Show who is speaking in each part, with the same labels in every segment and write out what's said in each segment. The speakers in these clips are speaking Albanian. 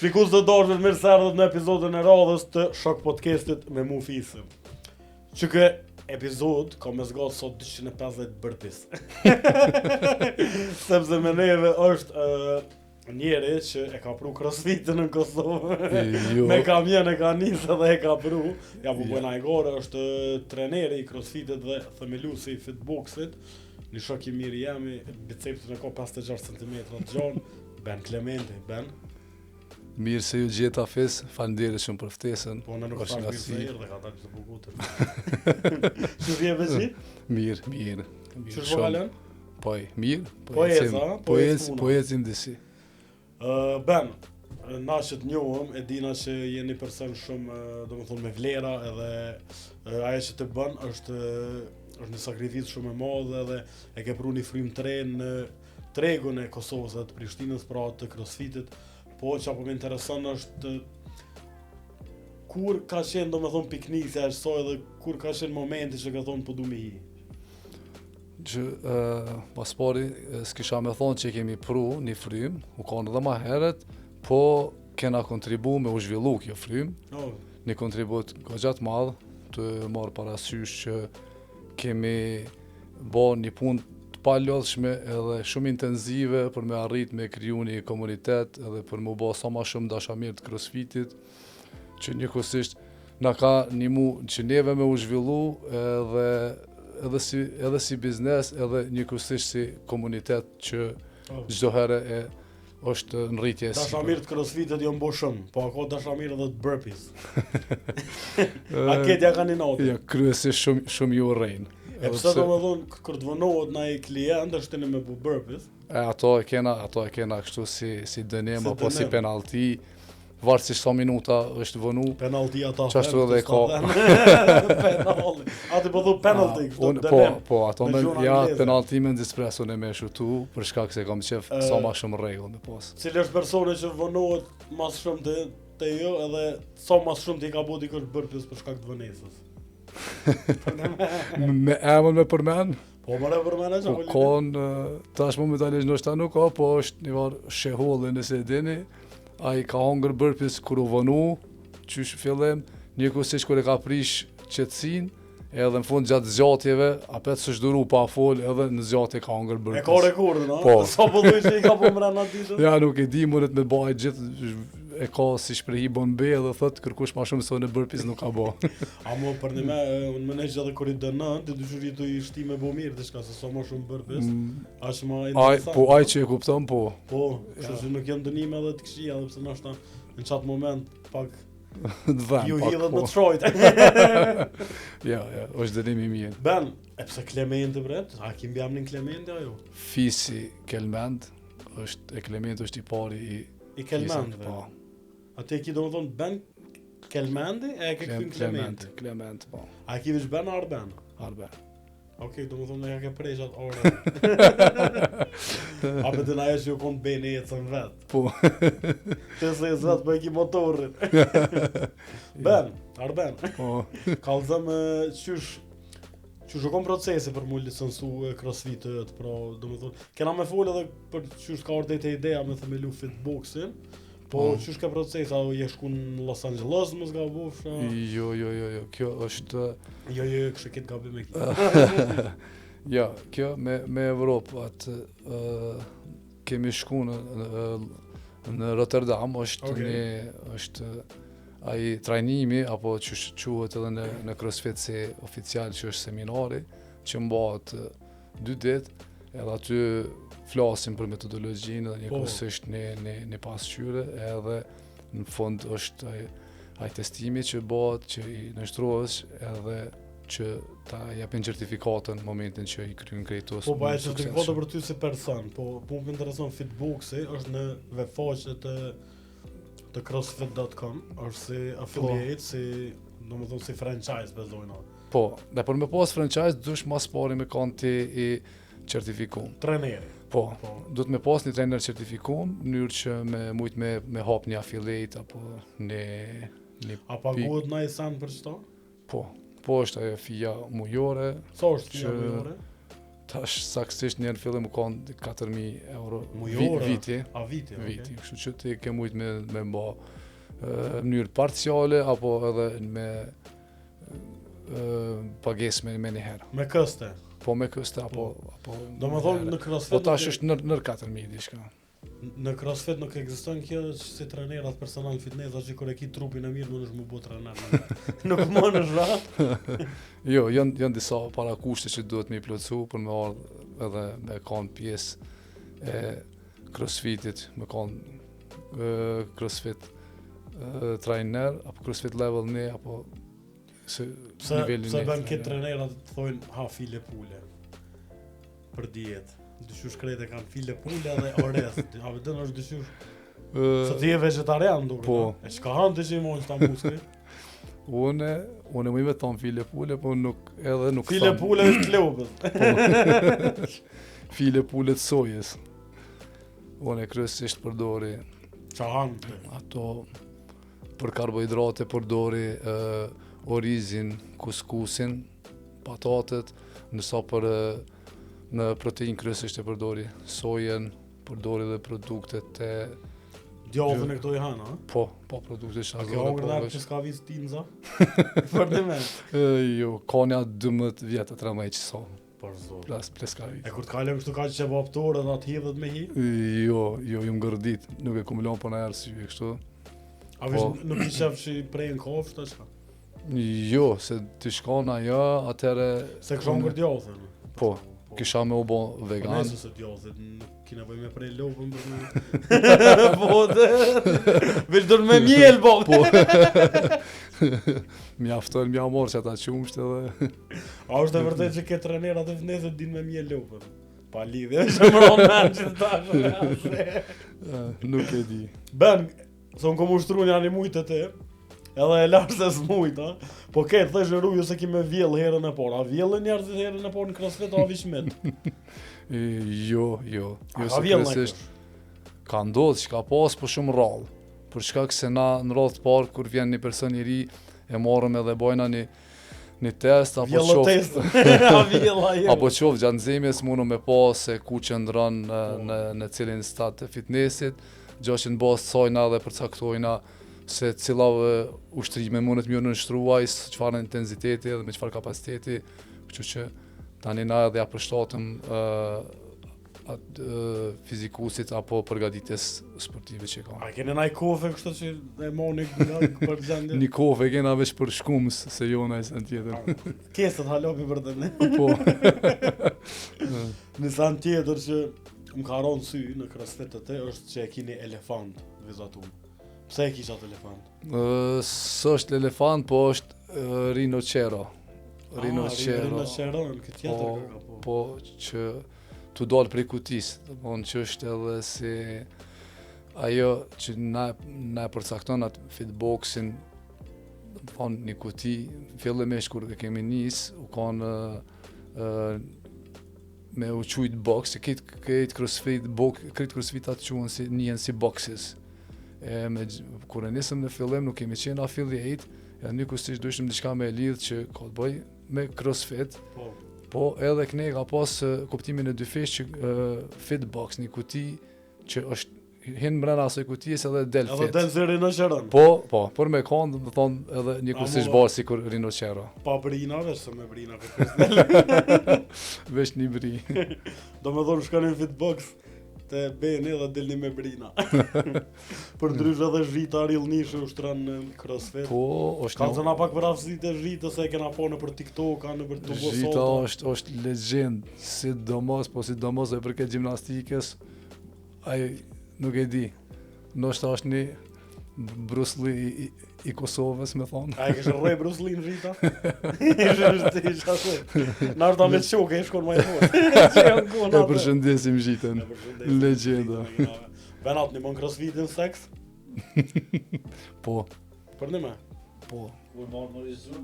Speaker 1: Shikues të dashur, mirë se erdhët në episodin e radhës të Shok Podcastit me mu Fisin. Që kë epizod ka me zgatë sot 250 burpees. Sepse me neve është uh, njeri që e ka pru crossfitin në Kosovë.
Speaker 2: Jo.
Speaker 1: me kamion e ka nisë dhe e ka pru. Ja, po
Speaker 2: Jo.
Speaker 1: bëjna e gore, është treneri i crossfitit dhe themeluesi i fitboxit. Një shok i mirë i jemi, bicepsin e ka 56 cm të gjanë, Ben Clementi, Ben.
Speaker 2: Mirë se ju gjeta Fis, faleminderit shumë për ftesën.
Speaker 1: Po në nuk
Speaker 2: Është
Speaker 1: thash mirë se
Speaker 2: kënaqësi.
Speaker 1: erdhe, ka dalë të bukur. Që vje veçi?
Speaker 2: Mirë, mirë. Mirë
Speaker 1: Që po kalon?
Speaker 2: Po, mirë, po,
Speaker 1: Po
Speaker 2: ecim,
Speaker 1: ec, a?
Speaker 2: po
Speaker 1: Po ec
Speaker 2: ec,
Speaker 1: puna.
Speaker 2: po ecim disi.
Speaker 1: Ë Ben, na që të njohëm, e dina që je një person shumë, ë, domethënë me vlera edhe ë, ajo që të bën është ë, është një sakrificë shumë e madhe edhe e ke pru një frymë të re në tregun e Kosovës dhe të Prishtinës, pra të CrossFitit. Po që apo më intereson është kur ka qenë domethënë piknisja e saj dhe kur ka qenë momenti që ka thonë po du me hi.
Speaker 2: Që uh, pas pari e, s'kisha me thonë që kemi pru një frymë, u kanë edhe ma herët, po kena kontribu me u zhvillu kjo frymë,
Speaker 1: No,
Speaker 2: një kontribut goxha të madh, të marrë parasysh që kemi bo një punë të palodhshme edhe shumë intenzive për me arrit me kriju një komunitet edhe për me bo sa ma shumë dashamirë të crossfitit, që njëkohësisht na ka nimu që neve me u zhvillu edhe edhe si edhe si biznes edhe njëkohësisht si komunitet që
Speaker 1: oh.
Speaker 2: çdo herë e është në rritje e sipër.
Speaker 1: Dashamirë të crossfitit janë bo shumë, po a ka dashamirë edhe të burpees. A këtë ja kanë një
Speaker 2: Jo, kryesisht shumë shumë ju urrejnë.
Speaker 1: E pse do më thonë, kur të vonohet na i klient, është në me bu burpees.
Speaker 2: E ato e kena, ato e kena kështu si si dënim
Speaker 1: Si
Speaker 2: apo si
Speaker 1: dënim.
Speaker 2: penallti, varësisht sa minuta është vonu.
Speaker 1: Penalti ata.
Speaker 2: Qashtu edhe e ka.
Speaker 1: Penalti. Aty po thu penalti,
Speaker 2: A,
Speaker 1: kështu
Speaker 2: unë- Po,
Speaker 1: dënim.
Speaker 2: po, ato
Speaker 1: Me
Speaker 2: me
Speaker 1: gjuhën
Speaker 2: ja
Speaker 1: angleze.
Speaker 2: penallti me ndispresë unë e me shutu, për shkak se kam qef
Speaker 1: E,
Speaker 2: sa ma shumë rregull me pas.
Speaker 1: Cili është personi që vonohet mas shumë të te jo edhe sa mas shumë ti ka bu dikush burpees për shkak të vonesës.
Speaker 2: Me emër me përmend,
Speaker 1: Po më re përmend
Speaker 2: po
Speaker 1: që
Speaker 2: kon e, tash momentalisht ndoshta nuk ka, po është një farë sheholli nëse e dini. Ai ka hongër burpees kur u vonu, qysh fillim, njëkohësisht kur e ka prish qetësinë, edhe në fund gjatë zgjatjeve, apet s'është duru pa fol, edhe në zgjatje ka hongër
Speaker 1: E
Speaker 2: burpees.
Speaker 1: ka rekordin, a?
Speaker 2: Po.
Speaker 1: Sa po thuj që i ka po mrena ditën?
Speaker 2: Ja, nuk e di, mundet me bajt gjithë, e ka si shprehi bon be edhe thot kërkush ma shumë se unë burpees nuk ka bo.
Speaker 1: A mo për një me, e, unë më që edhe kur i dënën, ti dyshuri të i shti me bo mirë diçka, se sa më shumë burpees, aq më
Speaker 2: Mm. Ai,
Speaker 1: interesant.
Speaker 2: po ai që e kupton, po.
Speaker 1: Po, kështu që nuk janë dënime edhe të këqija, edhe pse ndoshta në qatë moment pak
Speaker 2: Të vend,
Speaker 1: ju
Speaker 2: pak,
Speaker 1: hidhet
Speaker 2: po.
Speaker 1: në trojt.
Speaker 2: Ja, ja, është dënim i mirë.
Speaker 1: Ben, e pse Clementi bre? A ki mbi emrin Clementi ajo?
Speaker 2: Fisi Kelmend, është, e Klement është i pari i
Speaker 1: I Kelmendve.
Speaker 2: Po,
Speaker 1: Aty e ki domethënë Ben Kelmendi e e ke
Speaker 2: Klem,
Speaker 1: kthy në
Speaker 2: Klement,
Speaker 1: Clementi.
Speaker 2: Klement, po,
Speaker 1: A e ki veç Ben a Arben?
Speaker 2: Arben.
Speaker 1: Okej, domethënë ja ke prejsh atë orën. A për të na ajo që ju kon Beni ecën vet.
Speaker 2: Po,
Speaker 1: Ti se ecën vet, po e ki motorin. Ben, Arben.
Speaker 2: po,
Speaker 1: Kallzëm e, qysh qysh u kon procesi për mu licencu e crossfit-et, pra, domethënë, kena me fol edhe për qysh ka ardhur te ideja me themelu fitboxin, po
Speaker 2: Po.
Speaker 1: qysh ka procesi, a je shku në Los Angeles, mos gabofsha?
Speaker 2: jo, jo, jo, jo, kjo është,
Speaker 1: Jo, jo, jo, kështë këtë gabim e ki.
Speaker 2: ja, kjo me, me Evropë, atë, ë, kemi shku në, në, në Rotterdam, është
Speaker 1: Okej.
Speaker 2: një, është ai trajnimi, apo që quhet edhe në, në CrossFit si oficial që është seminari, që mbahet ë, dy ditë, edhe aty flasim për metodologjinë dhe njëkohësisht një, një, një pasqyre, edhe në fund është ai, ai testimi që bëhet, që i nënshtrohesh edhe që ta japin certifikatën në momentin që i kryen krejt
Speaker 1: Po, po, ajo certifikata për ty si person, po, po më intereson fitboxi, është në webfaqe të të crossfit.com, është si affiliate,
Speaker 2: Po.
Speaker 1: si, domethënë si franchise bezojna.
Speaker 2: Po, dhe për me pas franchise, dush mas pari me kanë ti i certifikum.
Speaker 1: Treneri.
Speaker 2: Po,
Speaker 1: Po.
Speaker 2: duhet me pas një trener certifikum, në mënyrë që me mujt me, me hap një affiliate apo një, një
Speaker 1: A paguhet ndaj sen për çto?
Speaker 2: po, po është ajo fija mujore,
Speaker 1: Sa është fija
Speaker 2: Që-
Speaker 1: mujore?
Speaker 2: Tash saktësisht një në fillim u kanë 4000 euro
Speaker 1: Mujore?
Speaker 2: viti.
Speaker 1: A viti, okay.
Speaker 2: Viti, kështu që ti ke mujt me me mba në mënyrë parciale apo edhe me ë pagesë me me një herë.
Speaker 1: Me këste.
Speaker 2: Po me këste apo apo
Speaker 1: Do me thonë në CrossFit
Speaker 2: Po tash
Speaker 1: nuk e-
Speaker 2: është nër nër 4000 diçka.
Speaker 1: Në CrossFit nuk ekziston kjo që si trenerat personal fitness që kur e ki trupin e mirë mundesh mu bo trener. nuk mundesh, ra?
Speaker 2: Jo, janë janë disa parakushte që duhet me i plotësu për me ardhë edhe me kanë pjesë e CrossFitit, me kanë e, CrossFit e, trainer apo CrossFit level 1 apo se
Speaker 1: Pse
Speaker 2: nivelin
Speaker 1: pse
Speaker 2: një
Speaker 1: bën këtë
Speaker 2: trener.
Speaker 1: trenerat të thonë ha file pule për dietë. Dyshysh krejt e kanë file pule dhe orez. A vëdën është dyshysh
Speaker 2: Ë,
Speaker 1: Se ti je vegetarian duket.
Speaker 2: Po.
Speaker 1: a? E çka han ti që i mund ta muskri?
Speaker 2: Unë, unë muj me thonë file pule, po nuk, edhe nuk
Speaker 1: File
Speaker 2: tham.
Speaker 1: pule është lopës.
Speaker 2: Po. file pule të sojës. Unë e kryesisht përdori
Speaker 1: Qa han ti?
Speaker 2: ato për karbohidrate përdori e, orizin, kuskusin, patatet, ndërsa për e, në protein kryesisht e përdori sojen, përdori dhe produktet e
Speaker 1: Djallën e këto i han, a?
Speaker 2: po, po produkte që
Speaker 1: A ke hongër
Speaker 2: po,
Speaker 1: dhe që s'ka vizë tinza? Për të me.
Speaker 2: E, jo, ka një 12 vjet e 13 që sa,
Speaker 1: Për zot.
Speaker 2: plas pleskavit.
Speaker 1: E kur të kalojmë kështu ka qebap torë edhe atë hidhet me hi?
Speaker 2: Jo, jo, ju ngërdit, nuk e kum lon po në arsye kështu.
Speaker 1: A vish
Speaker 2: Po.
Speaker 1: nuk i shef që i prejnë kofshtë, a çka?
Speaker 2: Jo, se të shkon ajo, atëherë
Speaker 1: Se kisha hongër djallën.
Speaker 2: Po, kisha me u bo
Speaker 1: Po
Speaker 2: vegan.
Speaker 1: nëse se djallët nuk ki nevojë me prej lopën për me. po dhe. Veç do me miel po.
Speaker 2: Po. Mjafton mja marrë që ata qumsht edhe
Speaker 1: A është e vërtetë që ke trenerat e fitnessit din me miel lopën? Pa lidhje, që më ronë men që tash.
Speaker 2: eh, nuk e di.
Speaker 1: Ben, se unë kom ushtru një mujt të te, edhe e lashtë se s'mujt, a? Po ke, thëshë ruju se ki me vjell herën e parë. A vjellën njerëzit herën e parë në CrossFit, a vish mit?
Speaker 2: E, Jo, jo.
Speaker 1: A
Speaker 2: Jo,
Speaker 1: ka
Speaker 2: se
Speaker 1: vjell në
Speaker 2: kryesisht ka ndodhë që ka pas, po shumë rrallë. Për shkak se na në radhë të parë kur vjen një person i ri e marrëm edhe bojna një një test apo
Speaker 1: Vjellë
Speaker 2: qoftë
Speaker 1: test. A vjell ajo.
Speaker 2: apo qoftë gjatë nxemjes mundu me pa se ku qëndron në,
Speaker 1: Po.
Speaker 2: në, në cilin stat të fitnessit, gjë që në bazë të sajna dhe përcaktojna se cilave ushtrime mundet më nënshtruaj, s- çfarë intensiteti dhe me çfarë kapaciteti, kështu që tani na edhe ja përshtatëm ë at, ë, fizikusit apo përgatitjes sportive që ka.
Speaker 1: A keni naj kofe kështu që e moni nga për gjendje?
Speaker 2: Një kofe kena veç për shkumës, se jo në sen tjetër.
Speaker 1: Kesët halopi për të ne.
Speaker 2: Po,
Speaker 1: Një sen tjetër që më ka ronë sy në CrossFit të te është që e kini elefant vizatum. Pse e kisha atë elefant?
Speaker 2: ë, s'është elefant, po është ë, rinoqero. Rinoqero.
Speaker 1: Ah, Rinoqero, në këtë tjetër
Speaker 2: Po,
Speaker 1: ka po.
Speaker 2: po që tu dalë prej kutisë, do të thonë që është edhe si ajo që na na e përcakton atë fitboxin, do të thonë një kuti, fillimisht kur e kemi nis, u kanë ë me u quajt box, se krejt krejt crossfit box, krejt crossfitat quhen si njihen si boxes. E me gj- kur e nisëm në fillim nuk kemi qenë affiliate, edhe njëkohësisht duheshim diçka me e lidh që ka të bëj me crossfit,
Speaker 1: Po.
Speaker 2: Po edhe këne ka pas eh, kuptimin e dyfish që eh, fitbox, një kuti që është hin mbrenda asaj kutisë edhe del
Speaker 1: Edhe
Speaker 2: fit.
Speaker 1: del si rinoqeron.
Speaker 2: Po, po, për me kanë, do të thonë edhe një kusisht
Speaker 1: A,
Speaker 2: bërë sikur rinoqero.
Speaker 1: Pa brina, veç se me brina për kërës.
Speaker 2: Veç një bri.
Speaker 1: Do me thonë shkoni në fitbox te Beni dhe dilni me brina. për ndryshe edhe Zhita Ariel Nishi ushtron në CrossFit.
Speaker 2: Po, është
Speaker 1: Kanë zëna pak për aftësitë e Zhitës se e kena po në për TikTok, në për Tubo
Speaker 2: Zhita
Speaker 1: Sota.
Speaker 2: është është legjend, sidomos, po sidomos e përket gjimnastikës, ai nuk e di. Ndoshta është një Bruce Lee i, i, i Kosovës, me thonë.
Speaker 1: A e kishe rrej Bruce Lee në Zhita? Ishe është isha se. Na është me qokë, e shkon më i fort. Që janë kohën
Speaker 2: E
Speaker 1: atë.
Speaker 2: përshëndesim Zhitën.
Speaker 1: E përshëndesim
Speaker 2: Legjenda.
Speaker 1: Zhitën, e kena. Benat, një mon crossfitin seks?
Speaker 2: Po,
Speaker 1: Për një me?
Speaker 2: po.
Speaker 3: Kur marrë më regjistruar?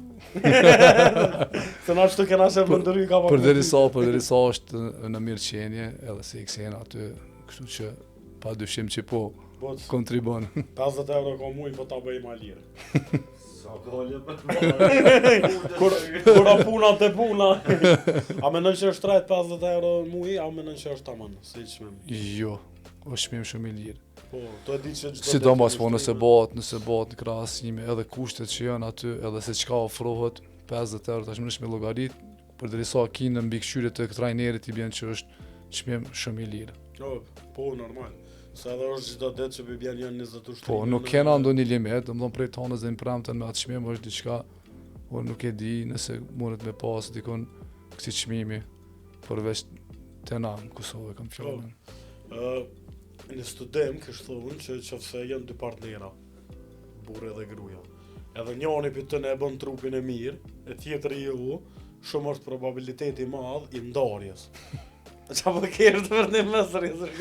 Speaker 1: Se na shtu kena shef më ndëry ka pa
Speaker 2: Për derisa, për derisa është në mirëqenie, edhe si i ksen aty, kështu që pa dyshim që po.
Speaker 1: Boc,
Speaker 2: kontribon.
Speaker 1: 50 euro ka muj, po ta bëj ma lirë.
Speaker 3: Sa gole për
Speaker 1: Kur, kur a puna të puna. A menon që është shtrejt 50 euro në muj, a menon që është taman, si çmim?
Speaker 2: Jo, është çmim shumë i lirë.
Speaker 1: Po, to e di që çdo
Speaker 2: Sidomos
Speaker 1: ditë
Speaker 2: po nëse
Speaker 1: ushtrime.
Speaker 2: bëhet, nëse bëhet në krahasime edhe kushtet që janë aty, edhe se çka ofrohet, 50 euro tash mënesh me llogarit, përderisa ki në mbikëqyrje të trajnerit i bjen që është çmim shumë i lirë.
Speaker 1: Jo, po, normal. Se edhe është çdo ditë që bi bjen janë 20 ushtrime.
Speaker 2: Po, nuk kena ndonjë limit, domethënë prej tonës dhe në premten me atë çmim është diçka, unë nuk e di nëse mundet me pas dikun kësi çmimi, përveç te na në Kosovë e kam fjalën.
Speaker 1: Ë, në studim kish thonë që qofse janë dy partnera, burri dhe gruaja. Edhe njëri për të ne e bën trupin e mirë, e tjetri jo, shumë është probabiliteti i madh i ndarjes. Qa po kesh të vërtet më seriozisht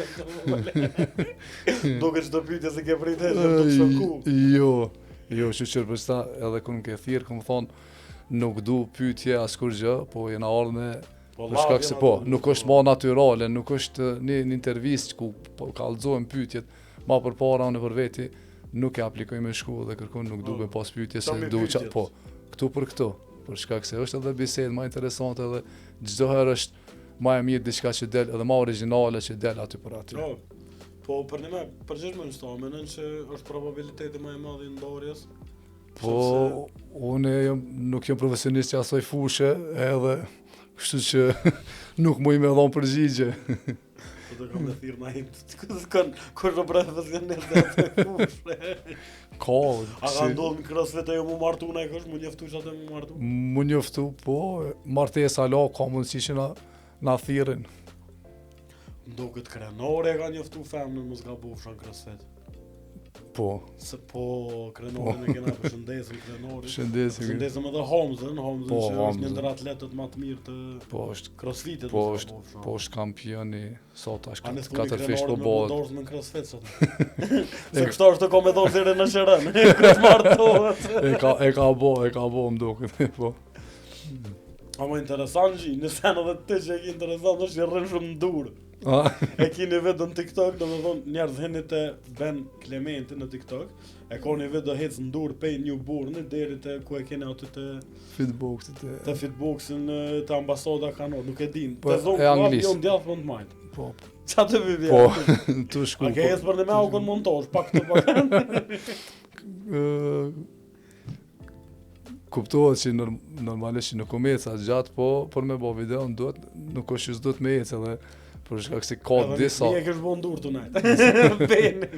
Speaker 1: Duke çdo pyetje se ke pritë, jam të shoku.
Speaker 2: Jo, jo, që qërë për qëta, edhe kur më ke thirrë, kom thonë, nuk du pyetje as kur gjë, po jena ardhë me,
Speaker 1: Po
Speaker 2: për shkak se po, nuk është ma natyrale, nuk është një, një intervistë ku po kallëzohen pyetjet, ma përpara unë për veti nuk e aplikoj me shku dhe kërkon nuk du
Speaker 1: Po.
Speaker 2: me pas pyetje
Speaker 1: Qa
Speaker 2: se
Speaker 1: me
Speaker 2: du qa,
Speaker 1: pyetjet?
Speaker 2: po, këtu për këtu, për shkak se është edhe bisedë ma interesante edhe çdo herë është ma e mirë diçka që del edhe ma origjinale që del aty për aty.
Speaker 1: Po, po për një me, përgjithmonë në shto, menon që është probabiliteti më i madh i ndarjes.
Speaker 2: Po, unë jam, nuk jam profesionist që asoj fushe, edhe kështu që nuk muj me dhonë përgjigje.
Speaker 1: Po do kam me thirrë na të kur do profesionist dhe atë fushë.
Speaker 2: Ka,
Speaker 1: A ka
Speaker 2: si-
Speaker 1: ndodhur në CrossFit ajo mu martu na e kush, mu njoftu që atë mu martu?
Speaker 2: Mu njoftu, po, martesa la, ka mundësi që na, na thirrin.
Speaker 1: Ndoket krenore e ka njoftu femnën mos gabofsha në CrossFit.
Speaker 2: Po,
Speaker 1: Se po krenorin e kena përshëndesim krenorin.
Speaker 2: shëndesim.
Speaker 1: Përshëndesim edhe Hamzën, Hamzën
Speaker 2: Po,
Speaker 1: që është një
Speaker 2: Hamzën.
Speaker 1: ndër atletët më të mirë të
Speaker 2: Po, është,
Speaker 1: CrossFitit.
Speaker 2: Po,
Speaker 1: mos
Speaker 2: është-
Speaker 1: gabofsha.
Speaker 2: po është kampioni, sot tash
Speaker 1: A ne
Speaker 2: kat,
Speaker 1: thuni
Speaker 2: katër fish po
Speaker 1: krenorin me
Speaker 2: bëhet.
Speaker 1: dorës në CrossFit sot. Se kështu është ko me dorë deri në shërën. Kur martohet.
Speaker 2: E ka, e ka bo, e ka bo, më duket, po.
Speaker 1: A më interesant gji, në sen edhe ti që e ki interesant është që rrin shumë në durë.
Speaker 2: A,
Speaker 1: E ki një video në TikTok, do me thonë njerëz hini te Ben Clementi në TikTok, e ka një video hec në durë pej New Born deri te ku e keni aty te
Speaker 2: fitboxit e...
Speaker 1: te fitboxin e, te ambasada kanot, nuk e din.
Speaker 2: Po,
Speaker 1: Te zonë
Speaker 2: e
Speaker 1: klub,
Speaker 2: Anglisë.
Speaker 1: jo në djathtë po në të majtë.
Speaker 2: Po,
Speaker 1: Qa të vi vjen?
Speaker 2: po, tu shku.
Speaker 1: A ke
Speaker 2: po.
Speaker 1: ecë për në me au kon montosh, pak të pak.
Speaker 2: Ë, kuptohet që norm, normalisht që nuk u eca gjatë, po për me bo videon duhet, nuk është që s'duhet me ecë edhe për shkak se ka
Speaker 1: Edhe
Speaker 2: disa,
Speaker 1: Mi e kesh bo në durë të najtë. Beni.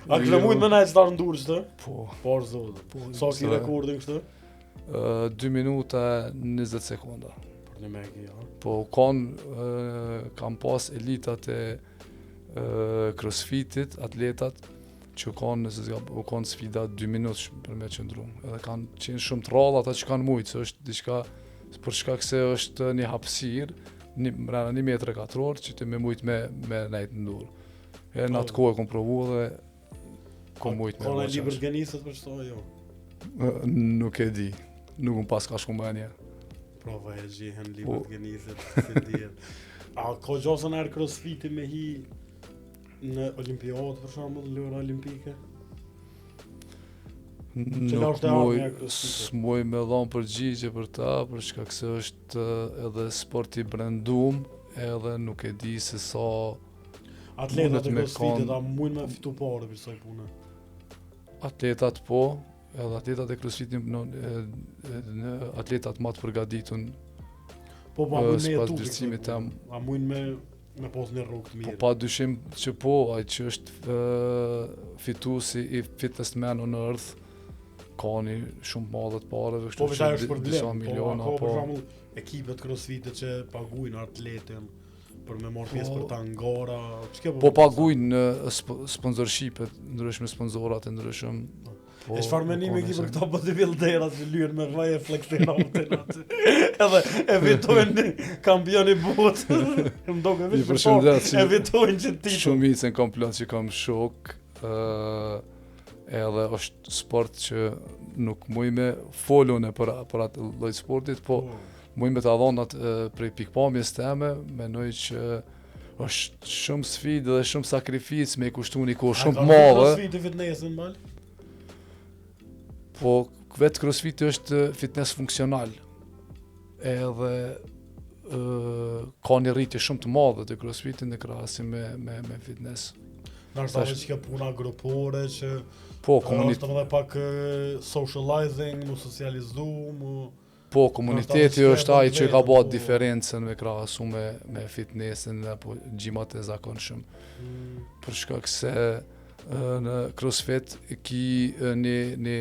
Speaker 1: A kishe
Speaker 2: Jo.
Speaker 1: mujt me najtë star në durë qëtë?
Speaker 2: po,
Speaker 1: Po, zotë.
Speaker 2: po,
Speaker 1: Sa ki
Speaker 2: se-
Speaker 1: rekordin kështu?
Speaker 2: Ë, 2 minuta e 20 sekonda.
Speaker 1: Për një me e ki, ha?
Speaker 2: Po kanë ë, kam pas elitat e ë, crossfitit, atletat që kanë nëse s'gab, u kanë sfida 2 minutë për me qëndru. Edhe kanë qenë shumë të rrallë ata që kanë mujtë, se është diçka për shkak se është një hapësirë, një mbrenda 1 metër katror që ti me mujt me me nejt në dorë. E në atë
Speaker 1: Po.
Speaker 2: kohë e kom provu dhe kom mujt me
Speaker 1: Ka në
Speaker 2: bo
Speaker 1: libër
Speaker 2: qash.
Speaker 1: gjenisët për çto jo.
Speaker 2: Ë, Nuk e di. Nuk më pas ka shku mendja.
Speaker 1: Prova e gjehen
Speaker 2: Po.
Speaker 1: libër gjenisët, si dihet. A ka gjasën erë crossfiti me hi në olimpiadë për shembull, në lojra olimpike?
Speaker 2: Nuk
Speaker 1: është e
Speaker 2: muj,
Speaker 1: ardhmja e crossfitit?
Speaker 2: s'muj me dhonë përgjigje për ta, për shkak se është edhe sport i brendum, edhe nuk e di se sa
Speaker 1: Atletat
Speaker 2: Mundet
Speaker 1: e
Speaker 2: me
Speaker 1: crossfitit
Speaker 2: kon-
Speaker 1: a mujnë me fitu pare për kësaj pune?
Speaker 2: atletat po, edhe atletat e crossfitit në, në, në atletat më të përgatitun,
Speaker 1: Po po, a mujnë me
Speaker 2: sipas
Speaker 1: jetu për kësaj
Speaker 2: vlerësimit
Speaker 1: pune?
Speaker 2: tem.
Speaker 1: A mujnë me me pas një rrugë të
Speaker 2: po
Speaker 1: mirë?
Speaker 2: pa dyshim që po, ai që është ë, fituesi i Fittest Man on Earth, ka një shumë të madhe të pareve,
Speaker 1: Po
Speaker 2: kështu
Speaker 1: veç ajo është
Speaker 2: di-
Speaker 1: për
Speaker 2: disa
Speaker 1: blem, po a
Speaker 2: miliona,
Speaker 1: ka për
Speaker 2: po.
Speaker 1: shembull ekipet crossfitit që paguajnë atletin për me marrë pjesë
Speaker 2: Po.
Speaker 1: për ta ngara, ç'ke
Speaker 2: Po paguajnë ë, sp sponsorshipet, ndryshme sponsorat e ndryshëm. Po,
Speaker 1: E çfarë
Speaker 2: nuk
Speaker 1: mendimi
Speaker 2: ka
Speaker 1: ki për
Speaker 2: nëse-
Speaker 1: këta bodybuilderat që lyen me vaj e flexinotin aty. Edhe e fitojnë kampioni botës. Më duket
Speaker 2: I
Speaker 1: veç për
Speaker 2: përshëndet
Speaker 1: e fitojnë që titull.
Speaker 2: Shumicën komplet që kam shok, ë edhe është sport që nuk muj me folun e për, për atë lloj sportit, po muj me ta dhonë atë ë, prej pikpamjes teme, menoj që Është shumë sfidë dhe shumë sakrificë me i kushtu një kohë shumë të madhe.
Speaker 1: Crossfiti fitnessin mal?
Speaker 2: Po vetë crossfiti është fitness funksional. Edhe ë ka një rritje shumë të madhe të crossfitit në krahasim me me me fitness.
Speaker 1: Ndoshta veç kjo puna grupore që
Speaker 2: Po, komunit,
Speaker 1: është edhe pak socializing, mu socializu, mu
Speaker 2: po komuniteti është ai që ka
Speaker 1: po.
Speaker 2: bërë diferencën me krahasu me me fitnessin apo gjimat e zakonshëm.
Speaker 1: Mm,
Speaker 2: Për shkak se ë, në CrossFit ki ë, një një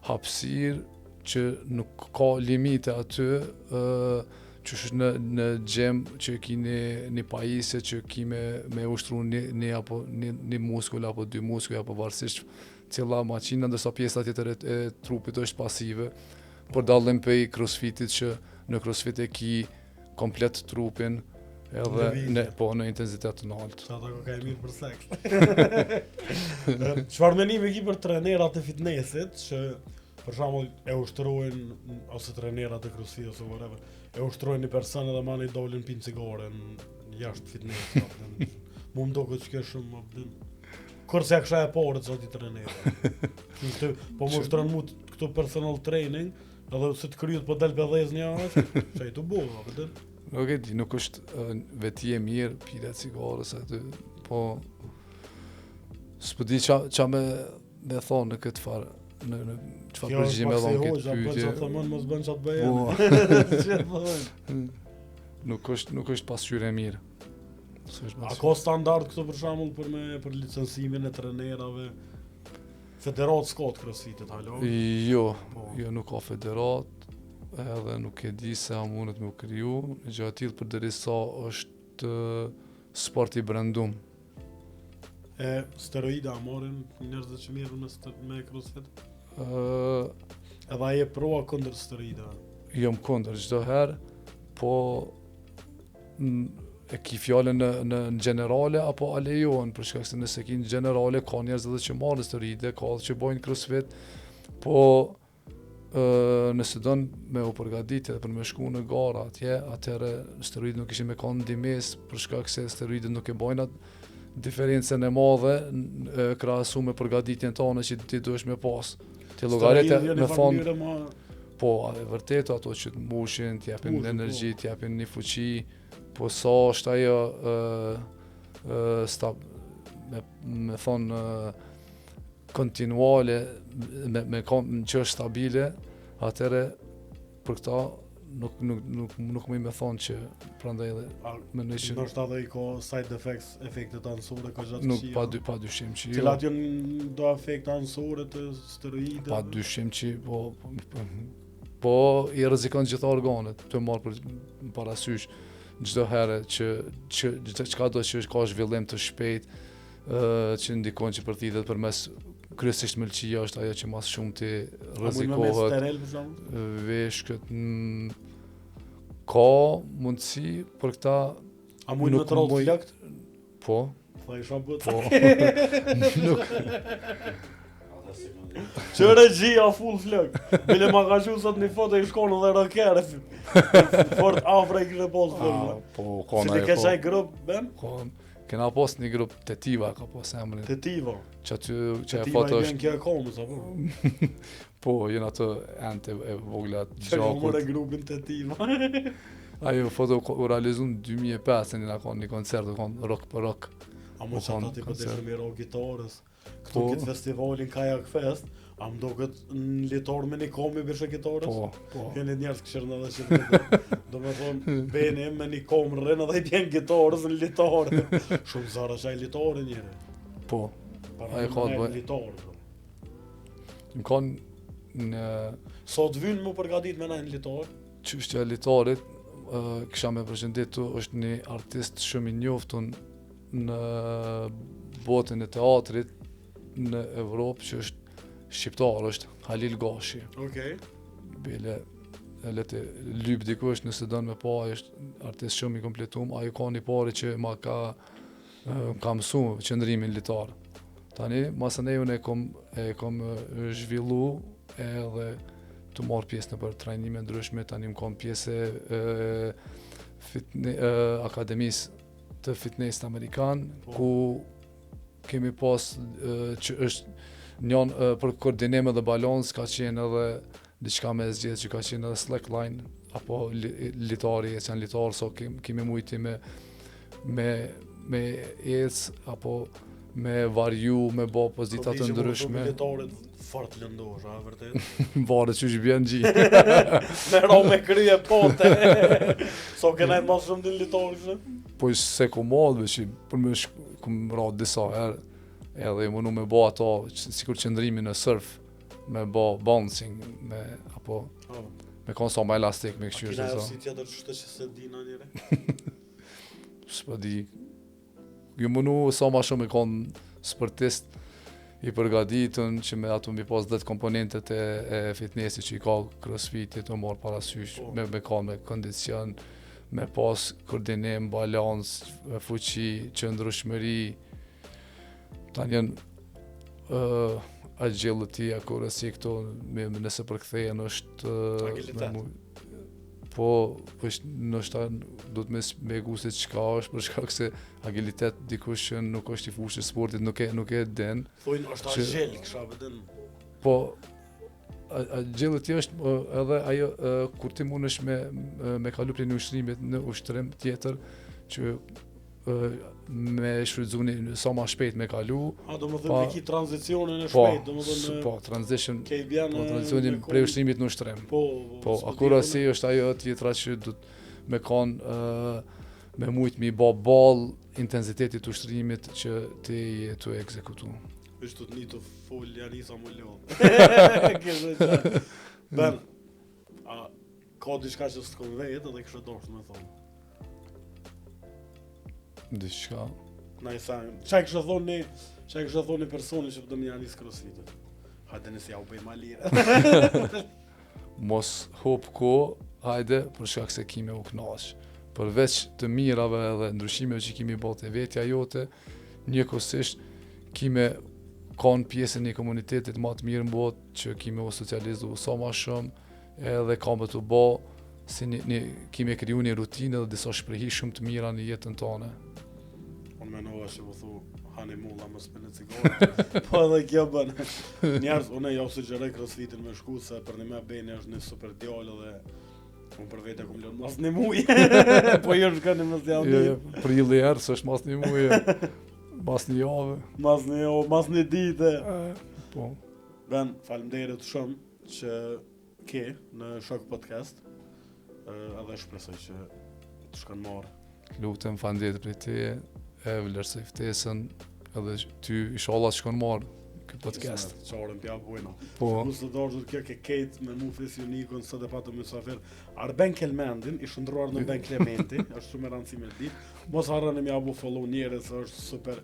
Speaker 2: hapësirë që nuk ka limite aty, ë që është në në gym që ki një një pajisje që ki me me ushtru një një apo një një muskull apo dy muskuj apo varësisht cila maqina, ndërsa pjesa tjetër e, e trupit është pasive. Për dallim prej crossfitit që në crossfit e ki komplet trupin edhe
Speaker 1: Lëvizje.
Speaker 2: në po në intensitet të lartë.
Speaker 1: Sa ta ka e mirë për seks. Çfarë mendimi ki për trenerat e fitnessit që për shembull e ushtrojnë ose trenerat e crossfit ose whatever, e ushtrojnë një person edhe mani dolin pinë cigare në jashtë fitnessit. apo në- Mu më duket që kjo është shumë apo din. Kur se ja kisha e parë zoti trenera. Këtë, po më ushtron mu t- këtu personal training, edhe se të kryet po del për një anë, çaj tu bo, apo din.
Speaker 2: Nuk e di, nuk është ë, veti e mirë pirja e cigares aty, po s'po di qa, qa me me thonë në këtë farë në në çfarë
Speaker 1: Kjo është
Speaker 2: përgjigje me
Speaker 1: pak si
Speaker 2: dhon këtë
Speaker 1: hoxha, bën
Speaker 2: pyetje.
Speaker 1: çfarë thëmën, mos bën çfarë të bëjë.
Speaker 2: Po,
Speaker 1: Ç'e thonë?
Speaker 2: nuk është nuk është pasqyrë e mirë. S'është
Speaker 1: A
Speaker 2: pasqyrë.
Speaker 1: ka standard këtu për shembull për me për licencimin e trenerave? Federat s'ka të crossfitit, halo?
Speaker 2: Jo,
Speaker 1: Po.
Speaker 2: jo nuk ka federat, edhe nuk e di se a mundet me u kriju, një gjë e tillë përderisa është ë, sport i brendum.
Speaker 1: E steroida a marrin njerëzit që merren me ster- me crossfit?
Speaker 2: Ë
Speaker 1: Edhe ai e pro a kundër steroidave?
Speaker 2: jam kundër çdo herë, po n- e ki fjalën në në në gjenerale apo a lejohen, për shkak se nëse ki në gjenerale ka njerëz edhe që marrin steroide, ka edhe që bojnë crossfit, po ë nëse don me u përgatit edhe për me shku në gara atje, atëherë steroidet nuk ishin me kanë ndihmesë për shkak se steroidet nuk e bojnë atë diferencën e madhe n- e, krahasu me përgatitjen tonë që ti duhesh me pas. Ti llogarit
Speaker 1: Steroidet janë
Speaker 2: me
Speaker 1: një farë
Speaker 2: thonë
Speaker 1: mënyre ma
Speaker 2: Po, a e vërtet ato që të mushin, të japin
Speaker 1: Mushin,
Speaker 2: energji,
Speaker 1: po.
Speaker 2: të japin një fuqi, po sa është ajo ë ë sta me me thonë ë, kontinuale me me kom, që është stabile, atëherë për këta nuk nuk nuk nuk më me thonë që prandaj edhe
Speaker 1: a,
Speaker 2: mendoj që
Speaker 1: ndoshta edhe i ka side effects, efektet anësore ka gjatë
Speaker 2: nuk pa dy pa dyshim që jo.
Speaker 1: Cilat janë do efekte anësore të steroideve?
Speaker 2: Pa dyshim që po, po, po, po i rrezikon gjitha organet, të marrë për parasysh çdo herë që që çdo çka do që ka zhvillim të shpejt, ë që ndikon që përthithet përmes kryesisht mëlçia është ajo që mas shumti
Speaker 1: A mund me me
Speaker 2: rrezikohet,
Speaker 1: steril për shembull?
Speaker 2: veshkët mm, ka mundësi për këta
Speaker 1: A mund me
Speaker 2: Nuk
Speaker 1: troll
Speaker 2: muj-
Speaker 1: flakt?
Speaker 2: po,
Speaker 1: Tha isha bët.
Speaker 2: po nuk
Speaker 3: Ata si kanë.
Speaker 1: Që regjia full flok. Bile ma ka shu sot një foto i shkon edhe rocker. Fort afre i kishte pas
Speaker 2: a,
Speaker 1: flok.
Speaker 2: po ka
Speaker 1: Si
Speaker 2: na
Speaker 1: të keq ai grup ben?
Speaker 2: Ka kena pas një grup Tetiva ka pas emrin.
Speaker 1: Tetiva.
Speaker 2: Që aty që e
Speaker 1: Tetiva
Speaker 2: foto
Speaker 1: i
Speaker 2: është
Speaker 1: bjen kjo e komës apo?
Speaker 2: Po, janë ato ente e vogla të
Speaker 1: Që ka morë
Speaker 2: gjakut.
Speaker 1: grupin Tetiva.
Speaker 2: Ajo foto u- u realizu në 2005, në ka një koncert, u kon rock për rock.
Speaker 1: A mu
Speaker 2: U
Speaker 1: që
Speaker 2: kon
Speaker 1: ata ti po
Speaker 2: koncert.
Speaker 1: deshë me ro gitarës. Këtu
Speaker 2: Po.
Speaker 1: këtë festivalin Kajak Fest, a më do këtë në litor me një komi bishë gitarës?
Speaker 2: Po, po.
Speaker 1: Keni njerëz këshirën edhe që të këtë. Do me thonë, Beni me një kom rrin edhe i bjen gitarës në litar. Shumë zara që ai litare njëre.
Speaker 2: Po,
Speaker 1: Para
Speaker 2: Ai ka të bëj-
Speaker 1: Litar, bro.
Speaker 2: më kanë në
Speaker 1: Sa të vynë mu përgatit me në litar?
Speaker 2: çështja e litarit, ë, kisha me përshëndet tu, është një artist shumë i njoftun në botën e teatrit në Evropë që është shqiptar, është Halil Gashi.
Speaker 1: Okej.
Speaker 2: Bile e le të lyp dikush nëse don me pa, ai është artist shumë i kompletum, ai ka një pare që ma ka e, më ka mësu qëndrimin litar. Tani, masën e unë e kom, e kom e, zhvillu edhe të marrë pjesë në për trajnime ndryshme, tani më kom pjesë e, e, fitne, e, akademisë të fitnessit amerikan,
Speaker 1: Po.
Speaker 2: ku kemi pas e, që është një për koordinim edhe balans ka qenë edhe diçka me zgjedh që ka qenë edhe slackline apo li, litari, ecën litar, so kem, kemi mujti me me me ec apo me varju, me bo pozita të ndryshme.
Speaker 1: Litarit fort lëndosh, a vërtet?
Speaker 2: Varet qysh bjen gji.
Speaker 1: me ra me krye pote. So kena e mas shumë din litar kështë?
Speaker 2: Po se ku madh, veç i për me shk, kum ra disa herë, edhe i mundu me bo ato, që- sikur qëndrimi në surf, me bo bouncing, me, apo
Speaker 1: Po.
Speaker 2: me kon sa ma elastik, me këshyrë
Speaker 1: Kina
Speaker 2: se sa.
Speaker 1: si tjetër që që se dina njëre.
Speaker 2: S'po di. Ju mundu sa ma shumë me kon sportist i përgatitun që me ato mi pas 10 komponentet e, e fitnessit që i ka crossfitit të marrë parasysh
Speaker 1: Po.
Speaker 2: me, me ka me kondicion, me pas koordinim, balans, fuqi, qëndrueshmëri. Tani janë uh, agility, accuracy këto me, me nëse përkthehen është ë,
Speaker 1: Agilitet.
Speaker 2: me mu- Po, është ndoshta do të me spjegu se çka është për shkak se agilitet dikush që nuk është i fushës sportit nuk e nuk e din.
Speaker 1: Thojnë është
Speaker 2: Që-
Speaker 1: agil, kësha vëdin.
Speaker 2: Po a- agility është ë, edhe ajo ë, kur ti mundesh me me kalu prej një ushtrimit në ushtrim tjetër që ë, me shfrytëzu një sa ma shpejt me kalu.
Speaker 1: A, do më thënë,
Speaker 2: Pa-
Speaker 1: me ki tranzicionin e
Speaker 2: Po,
Speaker 1: shpejt, do më
Speaker 2: s-
Speaker 1: thënë,
Speaker 2: po, transition,
Speaker 1: ke i bjen
Speaker 2: po transicionin
Speaker 1: me
Speaker 2: prej
Speaker 1: kon-
Speaker 2: ushtrimit në ushtrim.
Speaker 1: Po,
Speaker 2: Po,
Speaker 1: s'po di
Speaker 2: akurasi
Speaker 1: unë.
Speaker 2: është ajo tjetra që do të me kon ë, me mujt mi bë ball intensitetit të ushtrimit që ti je tu e ekzekutu.
Speaker 1: Veç të të një të fol, ja nisa më lodh. Kështë që. Ben, a ka diçka që s'të vetë edhe kështë dosht me thonë.
Speaker 2: Diçka.
Speaker 1: Na i sa, qa i kështë thonë një, qa i kështë thonë një personi që po do më janis crossfitit? Hajde nëse ja u bëj ma lirë.
Speaker 2: Mos hop ko, hajde, për shkak se kime u knaq. Përveç të mirave edhe ndryshimeve që kimi bë te vetja jote, njëkohësisht kime kanë pjesën e një komunitetit më të mirë në botë që kime u socializu sa ma shumë edhe ka me të bo si një, një kime kriju një rutinë edhe disa shprehi shumë të mira në jetën tonë.
Speaker 1: Unë menova që po thu, hani mulla mos për cigare. po edhe kjo bën. Njerëz, unë ja u sugjeroj crossfitin me shku se për një me Beni është një super djalë dhe unë për vete kum lënë mas një muj. po jo shkoni mos jam
Speaker 2: Jo, jo, prilli herë, s'është mas një muje, mas një jave.
Speaker 1: Mas një o, mas një dite.
Speaker 2: Po,
Speaker 1: Ben, faleminderit shumë që ke në Shok Podcast. Ë, Edhe shpresoj që të shkon marrë.
Speaker 2: lutem faleminderit për teje, e vlerësoj ftesën, edhe ty inshallah shkon marr ky podcast.
Speaker 1: Qarën pja bujna.
Speaker 2: Po,
Speaker 1: Mos të dashur kjo ke Kate me mu Fis Unikun sot e patëm mysafir Arben Kelmendin, i shndruar në Ben Clementi, është shumë e rëndësishme me ditë. Mos harroni me ja bu follow njerëz, se është super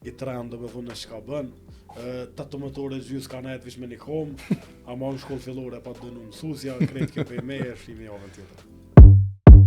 Speaker 1: i trend, do me thonë në çka bën. Ë 18 orë e gjys ka nejt veç me një kom, ama në shkollë fillore pa dënu mësuesja, krejt kjo prej meje, shihemi javën tjetër.